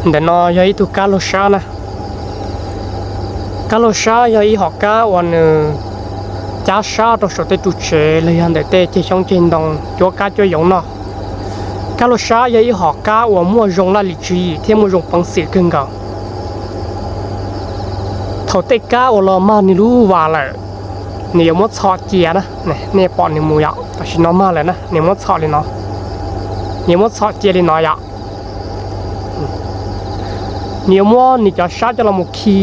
Ntawm no yog ib tug kab laug sab na. Kab laug sab yog ib hom kab uas nws cab sab rau saum tej ru tsev los yog ntawm tej ceg xyoob ceg ntoo cuab kab cuab yoov noj. Kab laug sab yog ib hom kab uas muaj zoo laj lim tswv yim thiab muaj zoo peev xwm kawg nkaus. Thaum tej kab uas los mag nws lub vas lawm, nws yuav muab txhom cia na. Nej pom nws mus yom, tam sim no mag lawm na, nws muab txhom li no. Nws yuav muab txhom cia li no yom. Nws yuav muab nws cov sab coj los mus khi,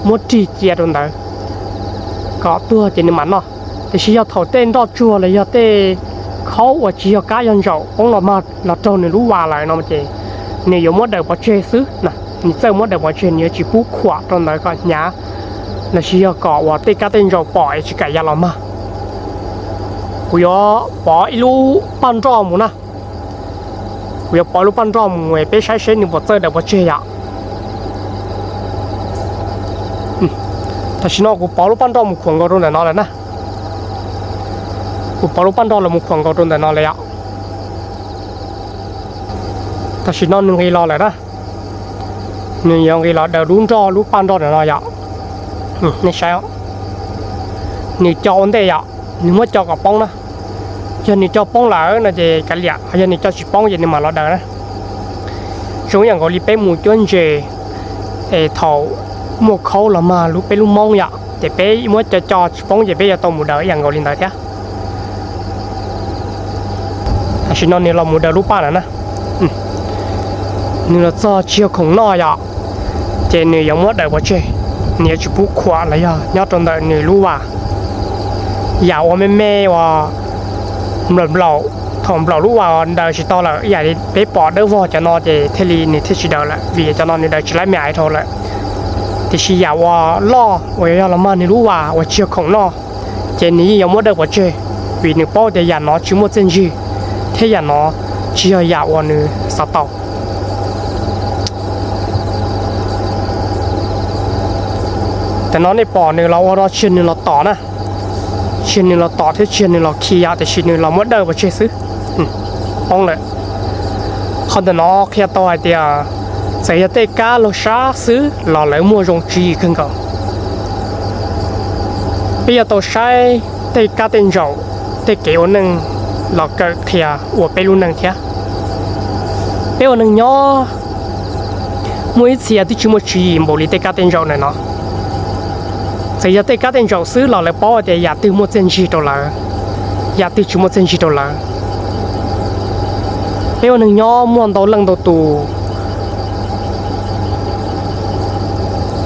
muab rig cia rau ntawd kom tuag ces nws mam noj. Tiam sis yog thaum tej nroj tsuag los yog tej khaub uas tsis yog kab yog ntsaum poob los mag los raug nws lub vas lawm no ces nws yuav muab daws pov tseg xwb na. Nws txawj muab daws pov tseg, nws yuav tsis pub khuam rau ntawd kom hnyav lossis yog kom uas tej kab tej ntsaum pom es tsis kam ya los mag. Kuv yuav pov ib lub paj nroj mus na. Kuv yuav pov lub paj nroj mus es peb saib seb nws puas txawj daws pov tseg yom. Tam sim no kuv pov lub paj nroj mus khuam nkaus rau ntawm no lawm na. Kuv pov lub paj nroj los mus khuam nkaus rau ntawm no lawm yom. Tam sim no nws nqis los lawm na. Nws yuav nqis los daws lub nroj, lub paj nroj ntawm no yom. Nej saib, nws co ua ntej yom, nws muab co kom poob na. Yog nws co poob lawm no ces kav liam, yog nws co tsis poob ces nws mam los daws na. Zoo ib yam nkaus li peb mus cuab ntses es thaum muaj khaub los mag lub peb lub moob yom, ces peb muab co co tsis poob ces peb yuav tau mus daws ib yam nkaus li ntawd thiab. Tam sim no nws los mus daws lub paj lawm na. Nws los txog tsis yog khoom noj yom, ces nws yuav muab daws pov tseg. Nws yuav tsis pub khuam los yog nyob rau ntawm nws lub vas. Yam uas me me uas nplaum nplaum, thaum nplaum lub vas daws tsis tau lawm, ib yam li peb pom dawb vog cov no ces thiaj li nws thiaj tsis daws lawm, vim cov no nws daws tsis laib me ais dhau lawm. Tiam sis yam uas loj uas yog los mag nws lub vas uas tsis yog khoom noj, ces nws yeej yuav muab daws pov tseg, vim nws paub tias yam no tsis muaj txiaj ntsig, thiab yam no tsis yog yam uas nws xav tau. Tam no nej pom nws los ua rau tsis yog nws los tom na, tsis yog nws los tom thiab tsis yog nws los khi yom, tiam sis nws los muab daws pov tseg xwb. Poob lawm. Qhov ntawm no qhia tau hais tias txawm yog tej kab laug sab xwb los lawv muaj zoo tswv yim kawg nkaus. Peb yuav tau saib tej kab tej ntsaum, tej kev ua neej los kawm qhia ua peb lub neej thiab. Peb ua neeg nyob muaj ib txhia twb tsis muaj tswv yim npaum li tej kab tej ntsaum ntawm no. Txawm yog tej kab tej ntsaum xwb los lawv paub tias yam twg muaj txiaj ntsig rau lawv, yam twg tsis muaj txiaj ntsig rau lawv. Peb ua neeg nyob muaj ntau leej ntau tus,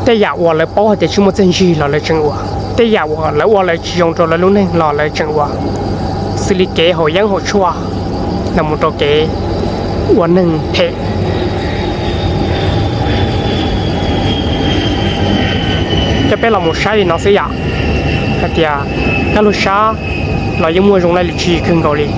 tej yam uas lawv paub hais tias tsis muaj txiaj ntsig los lawv tseem ua, tej yam uas lawv ua lawv tsis zoo rau lawv lub neej los lawv tseem ua, xws li kev haum yeeb haum tshuaj los mus rau kev ua neeg phem. Coj peb los mus saib li no xwb yom, hais tias kab laug sab los yeej muaj zoo laj lim tswv yim kawg nkaus li.